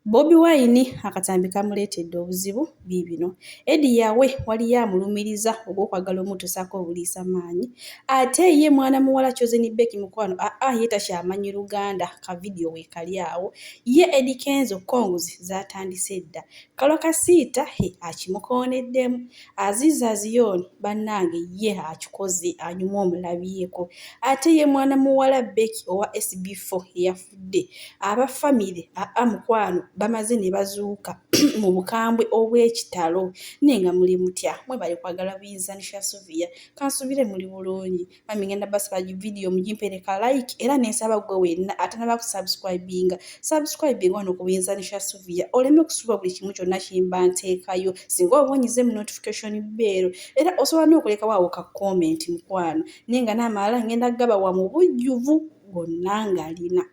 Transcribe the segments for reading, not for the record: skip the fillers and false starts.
Bobi Wine akatambi kamuleetedde obuzibu biibino. Eddy Yawe waliyo amulumiriza ogw'okwagala omutuusaako obuliisamaanyi. Ate ye mwana muwala Chosen Becky mukwano aa ye takyamanyi Luganda ka vidiyo weekali awo. Ye Eddy Kenzo congs zaatandise dda. Karole Kasita he akimukooneddemu. Aziz Azion bannange ye akikoze anyuma omulabyeko. Ate ye mwana muwala Becky owa SB4 eyafudde aba famire aa mukwano bamaze ne bazuuka mu bukambwe obw'ekitalo. Naye nga muli mutya? Mwebale kwagala Buyinza ne Shasuvia. Kansubire muli bulungi. Bambi ngenda basaba vidiyo mugimpeere ka like era nensaba gwe wenna atanaba kusubscribinga subscribinga wano ku Buyinza ne Shasuvia oleme kusubwa buli kimu kyonna kimba nteekayo singa oba onyize mu notification bell era osobola n'okulekawo awo ka comment mukwano naye nga n'amalala ngenda gabawa mu bujjuvu gonna ngalina.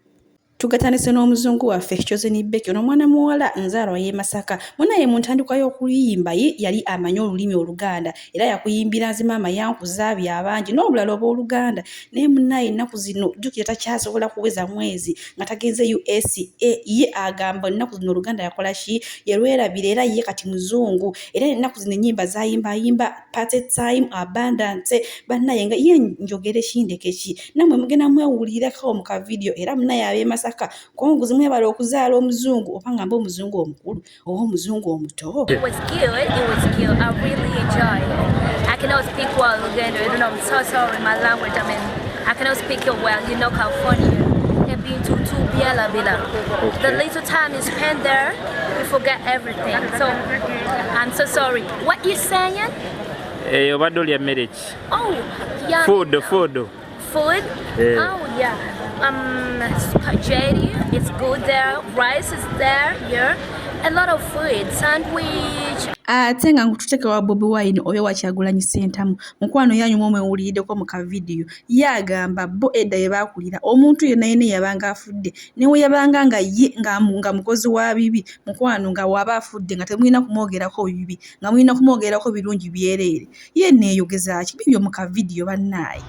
Tugatandise n'omuzungu waffe Chosen Becky. Ono mwana muwala nzaalwa y'e Masaka. Munaye mu ntandikwa y'okuyimba ye yali amanyi olulimi Oluganda era yakuyimbira nze maama yankuza byabangi n'obulala obw'Oluganda. Naye munnaye ennaku zino jjukira takyasobola kuweza mwezi nga tagenze USA. Ye agamba ennaku zino Oluganda yakola ki? Yalwerabira era ye kati muzungu. Era ennaku zino ennyimba z'ayimba ayimba party time abundance. Bannaye nga ye njogere ki ndeke ki? Nammwe mugenda mwewulirako mu ka vidiyo era munnaye ab'e Masaka congs mwebale okuzaala omuzungu oba ngamba omuzungu omukulu oba omuzungu omuto. It was good. It was good. I really enjoyed. I cannot speak well Luganda. I don't know. I'm so sorry. My language. I mean, I cannot speak it well. You know, California. I've been to Biela Bila. The little time you spend there, you forget everything. So I'm so sorry. What you saying? Eh, obadde olya mmere ki? Oh, yeah. Food, food. Food? Yeah. Oh, yeah. Spaghetti is good there. Rice is there. Yeah. A lot of food. Sandwich. Ate nga nkututeeka wa Bobi Wine oyo wa Kyagulanyi Ssentamu mukwano yanyuma omwewuliddeko mu ka vidiyo. Ye agamba bo edda bye baakulira omuntu yenna yenna eyabanga afudde ne we yabanga nga ye nga mukozi wa bibi mukwano nga waba afudde nga temulina kumwogerako bibi nga mulina kumwogerako birungi byereere. Ye neeyogeza ki bibyo mu ka vidiyo bannaaye.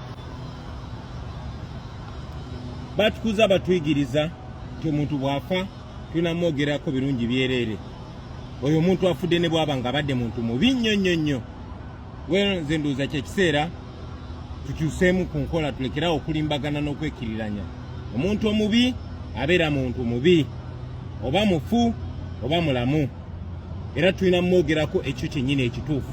Batukuza batuyigiriza nti omuntu bw'afa tulina mwogerako birungi byereere. Oyo omuntu afudde ne bw'aba nga abadde muntu mubi nnyo nnyo nnyo. Well, nze ndowooza kyekiseera tukyuseemu ku nkola, tulekerawo okulimbagana n'okwekiriranya. Omuntu omubi abeera muntu mubi, oba mufu oba mulamu, era tulina mwogerako ekyo kyennyini ekituufu,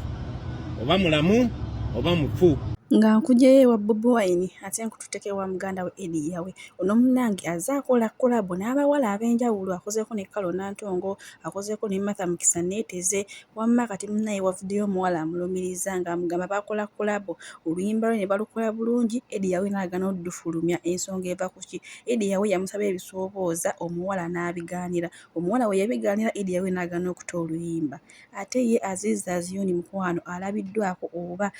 oba mulamu oba mufu. Nga nkuggyeyo ewa Bobi Wine ate nkututteko ewa muganda we Eddy Yawe. Ono munnange azze akola collabo n'abawala ab'enjawulo, akozeeko ne Carol Nantongo, akozeeko ne Martha Mukisa Neeteze. Wamma kati munnaye wavuddeyo omuwala amulumiriza ng'amugamba baakola collabo oluyimba lwe ne balukola bulungi, Eddy Yawe n'agaana oddufulumya. Ensonga eva ku ki? Eddy Yawe yamusaba ebisoobooza omuwala n'abigaanira. Omuwala we yabigaanira Eddy Yawe n'agaana okuta oluyimba. Ate ye Aziz Azion mukwano alabiddwako oba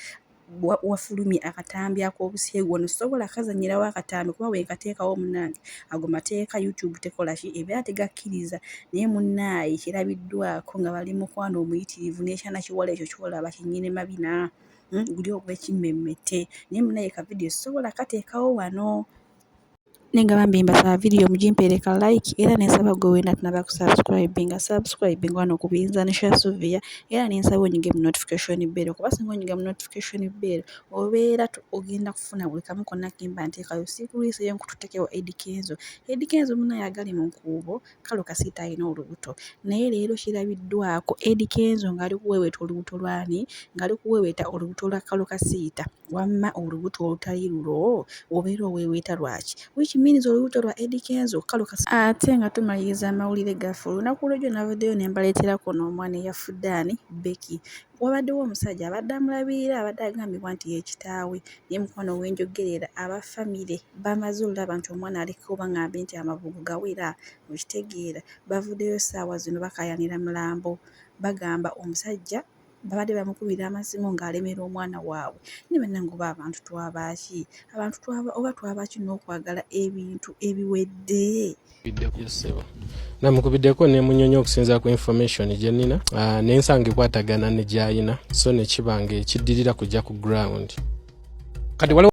wafulumye akatambi ak'obuseegu. Wano sobola kazannyirawo akatambi kuba bwe nkateekawo munnange ago mateeka YouTube tekola ki ebeera tegakkiriza. Naye munnaaye kirabiddwako nga bali mukwano omuyitirivu n'ekyana kiwala ekyo ky'olaba kinnyini mabina guli ogw'ekimmemmette. Naye munnaye ka vidiyo sobola kateekawo wano. Naye nga bambi mbasaba vidiyo mugimpeere ka like era nensaba gwe wenna atanaba kusubscribinga subscribinga wano ku Buyinza ne Shasuvia era nensaba onyige mu notification bell kuba singa onyiga mu notification bell obeera ogenda kufuna buli kamu konna kemba nteekayo. Sikulwiseeyo nkututteko ewa Eddy Kenzo. Eddy Kenzo munnaye agali mu nkuubo Karole Kasita alina olubuto naye leero kirabiddwako Eddy Kenzo ng'ali kuweweeta olubuto lw'ani? Ng'ali kuweweeta olubuto lwa Karole Kasita. Wamma olubuto olutali lulwo obeera oweweeta lwaki? Which means olubuto lwa Eddy Kenzo Karole Kasita. Ate nga tumaliriza amawulire gaffe olunaku lw'ejjo navuddeyo ne mbaleeterako n'omwana eyafudde ani? Becky. Wabaddewo omusajja abadde amulabirira abadde agambibwa nti ye kitaawe naye mukwano we njogerera aba famire bamaze olaba nti omwana aliko oba ŋŋambe nti amabugo gawera okitegeera bavuddeyo ssaawa zino bakaayanira mulambo bagamba omusajja babadde bamukubira amasimu ng'alemera omwana waabwe. Naye bannange oba abantu twabaaki? Abantu twaba oba twabaaki n'okwagala ebintu ebiwedde? Namukubiddeko nemunyonyi okusinziira ku information gye nnina, n'ensanga ekwatagana ne gy'ayina, so ne kiba nga ekiddirira kujja ku ground. Kati waliwo